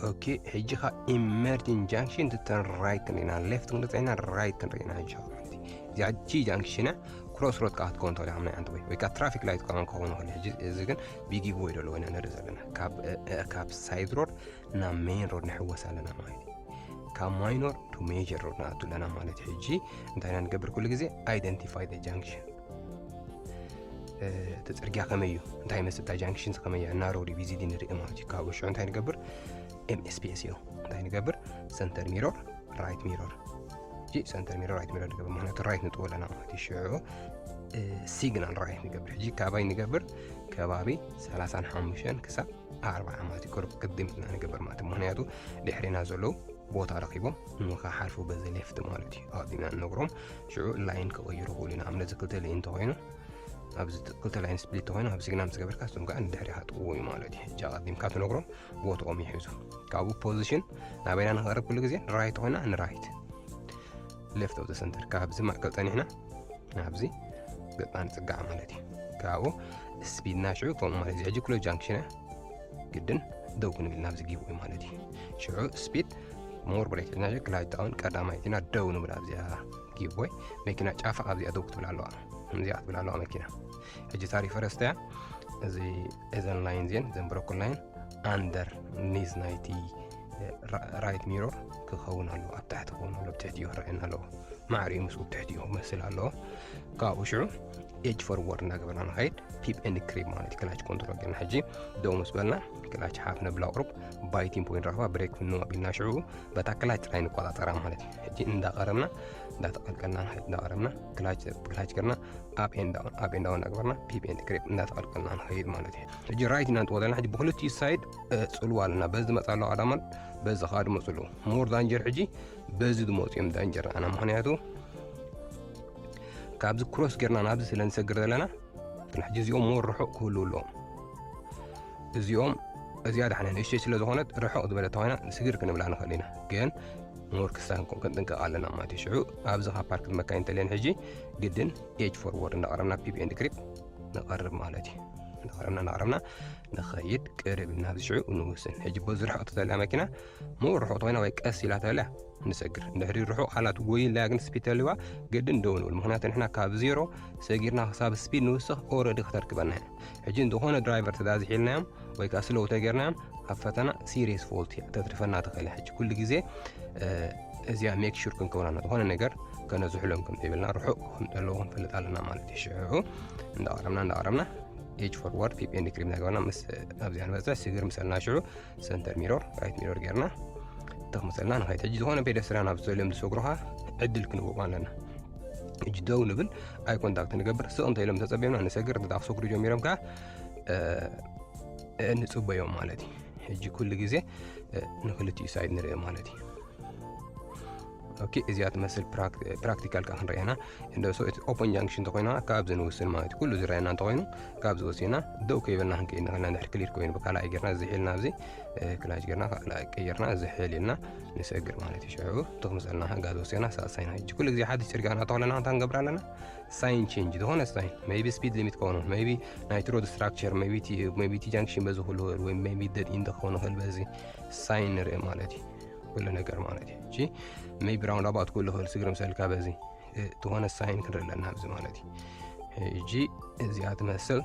ኦኬ፣ ሕጂ ካብ ኢመርጂንግ ጃንክሽን ትተን ራይት ክንሪና፣ ሌፍት ክንሪና፣ ራይት ክንሪና። ሕጂ ካብ ማለት እዩ እዚኣ ጂ ጃንክሽን እያ። ክሮስ ሮድ ከዓ ክትከውን ትኽእል እያ፣ ናይ ሓንቲ ወይ ወይ ከዓ ትራፊክ ላይት ከዓ ክኸውን ይኽእል። ሕጂ እዚ ግን ቢጊቭ ወይ ደሎ ኢና ንርኢ ዘለና። ካብ እ፣ እ፣ ካብ ሳይድ ሮድ ናብ ሜን ሮድ ንሕወስ ኣለና ማለት እዩ። ካብ ማይኖር ቱ ሜጀር ሮድ ንኣቱ ኣለና ማለት እዩ። ሕጂ እንታይ ኢና ንገብር? ኩሉ ግዜ ኣይደንቲፋይ ጃንክሽን፣ እቲ ፅርግያ ከመይ እዩ፣ እንታይ መስል እታ ጃንክሽን ከመይ እያ፣ ናሮ ዲቪዚዲ ንርኢ ማለት እዩ። ካብኡ ሽዑ እንታይ ንገብር? ኤምኤስፒኤስ እዩ። እንታይ ንገብር? ሰንተር ሚሮር፣ ራይት ሚሮር። ሕጂ ሰንተር ሚሮር፣ ራይት ሚሮር ንገብር፣ ምክንያቱ ራይት ንጥዎ ኣለና ማለት እዩ። ሽዑ ሲግናል ራይት ንገብር። ሕጂ ካባይ ንገብር? ከባቢ ሰላሳን ሓሙሽተን ክሳብ ኣርባዓ ማለት እዩ። ቅርብ ቅድም ኢልና ንገብር ማለት እዩ። ምክንያቱ ድሕሪና ዘለዉ ቦታ ረኺቦም ንኸሓልፉ በዚ ሌፍት ማለት እዩ። ኣቐዲምና ንነግሮም፣ ሽዑ ላይን ክቕይሩ ይኽእሉ ኢና። ኣብ ነዚ ክልተ ሌን እንተኾይኑ፣ ኣብዚ ክልተ ላይን ስፕሊት ተኾይኑ፣ ኣብ ሲግናል ምስ ገበርካ፣ እሶም ከዓ ንድሕሪ ሃጥቕዎ እዩ ማለት እዩ። ሕጂ ኣቐዲምካ ትነግሮም፣ ቦታኦም ይሕዙ። ካብኡ ፖዚሽን ናበይና ንኸርብ ኩሉ ግዜ ንራይት ኮይና ንራይት፣ ሌፍት ኦፍ ዘ ሰንተር። ካብዚ ማእከል ጸኒሕና ናብዚ ገጽና ንጽጋዕ ማለት እዩ። ካብኡ ስፒድና ሽዑ ከምኡ ማለት እዩ። ሕጂ ክሎ ጃንክሽን ግድን ደው ክንብል ናብዚ ጊቭ ወይ ማለት እዩ። ሽዑ ስፒድ ሞር ብሬክ ሒዝና ሽዑ ክላች ዳውን ቀዳማይት ኢና ደው ንብል ኣብዚኣ ጊቭ ወይ። መኪና ጫፋ ኣብዚኣ ደው ክትብል ኣለዋ። እዚኣ ክትብል ኣለዋ መኪና። ሕጂ ታሪፈ ረስተያ እዚ እዘን ላይን ዜን ዘን ብሮክን ላይን ኣንደር ኒዝ ናይቲ ራ-፣ ራይት ሚሮር ክኸውን ኣለዎ። ኣብ ታሕቲ ክኸውን ኣለዎ። ኣብ ትሕቲ እዩ ክረአየና ኣለዎ። ማዕሪኡ ምስኡ ኣብ ትሕቲ እዩ ክመስል ኣለዎ። ካብኡ ሽዑ ኤጅ ፎርወርድ እናገበርና ንኸይድ፣ ፒፕ ኤንድ ክሪፕ ማለት እዩ። ክላች ኮንትሮል ጌርና ሕጂ ደው ምስ በልና ክላች ሓፍ ነብላ ቁሩብ ባይቲንግ ፖይንት ረኽባ ብሬክ ፍንው ኣቢልና ሽዑ በታ ክላች ጥራይ ንቆጻጸራ ማለት እዩ። ሕጂ እንዳቐረብና እንዳተቐልቀልና ንኸይድ፣ እንዳቐረብና ክላች ክላች ጌርና ኣፕ ኤንድ ዳውን ኣፕ ኤንድ ዳውን እናገበርና ፒፕ ኤንድ ክሪፕ እንዳተቐልቀልና ንኸይድ ማለት እዩ። ሕጂ ራይት ኢና ንጥዎ ዘለና። ሕጂ ብክልቲኡ ሳይድ፣ እ፣ ጽልዋ ኣለና። በዚ ዝመጻ ኣለዋ ቀዳማት፣ በዚ ከዓ ድመጹ ኣለዉ። ሞር ዳንጀር ሕጂ በዚ ድመጹ እዮም ዳንጀር ኣና። ምክንያቱ ካብዚ ክሮስ ጌርና ናብዚ ስለ ንሰግር ዘለና፣ ግን ሕጂ እዚኦም ሞር ርሑቕ ክህልዉ ኣለዎም። እዚኦም፣ እዚኣ ዳሕና ንእሽተይ ስለ ዝኾነት ርሑቕ ዝበለት ኮይና ስግር ክንብላ ንኽእል ኢና። ግን ሞር ክሳን ኮ-፣ ክንጥንቀቕ ኣለና ማለት እዩ። ሽዑ ኣብዚ ካብ ፓርክ መካይን እንተልየን ሕጂ ግድን ኤጅ ፎርወርድ እንዳቐረብና ፒፕ ኤንድ ክሪፕ ንቐርብ ማለት እዩ። እንዳቐረብና፣ እንዳቐረብና ንኸይድ ቅርብ ኢልና ኣብዚ ሽዑ ንውስን። ሕጂ በዚ ርሑቕ ተተልያ መኪና ሞር ርሑቕ ተኮይና ወይ ቀስ ኢላ ተልያ ንሰግር። እንድሕሪ ርሑቕ ኣላ ትጎይ ኢላ ግን ስፒድ ተልዋ ግድን ደው ንብል። ምክንያቱ ንሕና ካብ ዜሮ ሰጊርና ክሳብ ስፒድ ንውስኽ ኦረዲ ክተርክበና እያ። ሕጂ እንተኾነ ድራይቨር ተዳዝሒልናዮም ወይ ከዓ ስሎው ተጌርናዮም ኣብ ፈተና ሲሪየስ ፎልት እያ ተትርፈና ትኽእል እያ። ሕጂ ኩሉ ግዜ፣ እ፣ እዚኣ ሜክ ሹር ክንከውና ዝኾነ ነገር ከነዝሕሎም ከም ዘይብልና ርሑቕ ከም ዘለዎ ክንፈልጥ ኣለና ማለት እዩ። ሽዑ እንዳቐረብና እንዳቐረብና ኤጅ ፎርዋርድ ፒፕ ኤንድ ክሪፕ እናገበርና ምስ ኣብዚኣ ንበፅሕ ስግር ምሰልና ሽዑ ሰንተር ሚሮር ራይት ሚሮር ጌርና ተኽምሰልና ንኸይድ። ሕጂ ዝኾነ ፔደስትሪያን ኣብ ዝደልዮም ዝሰግሩኻ ዕድል ክንህቦም ኣለና። ሕጂ ደው ንብል፣ ኣይ ኮንታክት ንገብር፣ ስቕ እንተ ኢሎም ተጸቢምና ንሰግር፣ እንተ ክሰግሩ ጀሚሮም ከኣ፣ እ፣ እ፣ ንጽበዮም ማለት እዩ። ሕጂ ኩሉ ግዜ፣ እ፣ ንክልቲኡ ሳይድ ንርኢ ማለት እዩ። ኦኬ፣ እዚኣ ትመስል ፕራክ-፣ ፕራክቲካል ከኣ ክንርእየና። እንደ ሰው ኦፕን ጃንክሽን እንተኾይና፣ ካብዚ ንውስን ማለት እዩ። ኩሉ ዝረኣየና እንተኾይኑ፣ ካብዚ ወሲና፣ ደው ከይበልና ክንከይድ ንኽእል ኢና። እንድሕር ክሊር ኮይኑ፣ ብካልኣይ ጌርና፣ ዝሒልና ኣብዚ፣ እ፣ ክላች ጌርና፣ ካልኣይ ቀይርና፣ ዝሕል ኢልና ንሰግር ማለት እዩ። ሽዑ፣ ትኽ ምሰልና፣ ጋዝ ወሲና፣ ሳሳይና። ሕጂ ኩሉ ግዜ ሓድሽ ጽርግያ ክንኣቱ ከለና፣ እንታይ ንገብር ኣለና? ሳይን ቼንጅ፣ ዝኾነ ሳይን፣ ሜይቢ ስፒድ ሊሚት ከኾኑ፣ ሜይቢ ናይቲ ሮድ ስትራክቸር፣ ሜይቢ እቲ፣ ሜይቢ እቲ ጃንክሽን በዚ ክህሉ ይኽእል፣ ወይ ሜይቢ ደድ ኢንድ ክኸውን ይኽእል፣ በዚ ሳይን ንርኢ ማለት እዩ። ኩሉ ነገር ማለት እዩ። እሺ፣ ሜይቢ ራውንድ ኣባውት ክህሉ ይኽእል፣ ስግር ምሰልካ በዚ፣ እ፣ ዝኾነ ሳይን ክንርኢ ኣለና ኣብዚ ማለት እዩ። ሕጂ እዚኣ ትመስል፣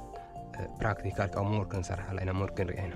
እ፣ ፕራክቲካል ካብ ሞር ክንሰርሓላ ኢና፣ ሞር ክንሪኣ ኢና።